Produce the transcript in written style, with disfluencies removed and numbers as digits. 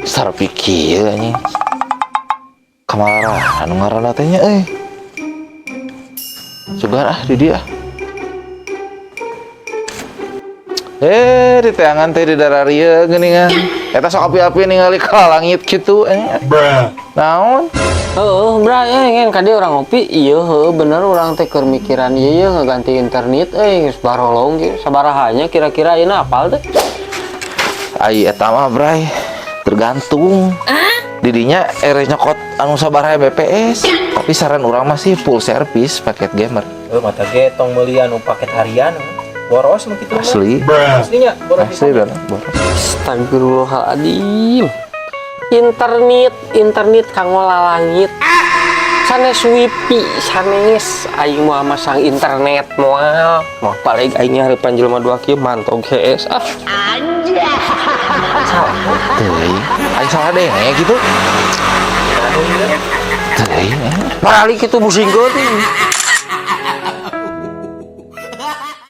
Sarpi kieu anjing. Kamana anu ngaranna teh nya euy. Sugan ah di dia. Eh, di teangan teh di dararieu geuningan. Eta sok api-api ningali ka langit kitu anjing. Naon? Heeh, bray, eh ngen ka dieu urang ngopi. Iya, heuh, bener urang teh keur mikiran ieu ye ngaganti internet euy, geus barolong ge. Sabaraha nya kira-kira ayeuna, apal teh? Ai eta mah, Bray, tergantung. Didinya ere nyokot anu sabaraha Mbps, tapi saran urang mah sih full service paket gamer. Eh, mata ge tong meuli anu paket harian. Boros nu kitu mah. Asli. Aslinya boros. Asli bener, boros. Astagfirullahaladzim. Internet, internet kanggo lalangit. Sanes wifi, sanes aing moal masang internet moal. Moal balik aing hareupan jelema dua kieu mantog hees ah. Salah. Teuing. Aing salah deh gitu. Teuing. Balik itu pusingkeun.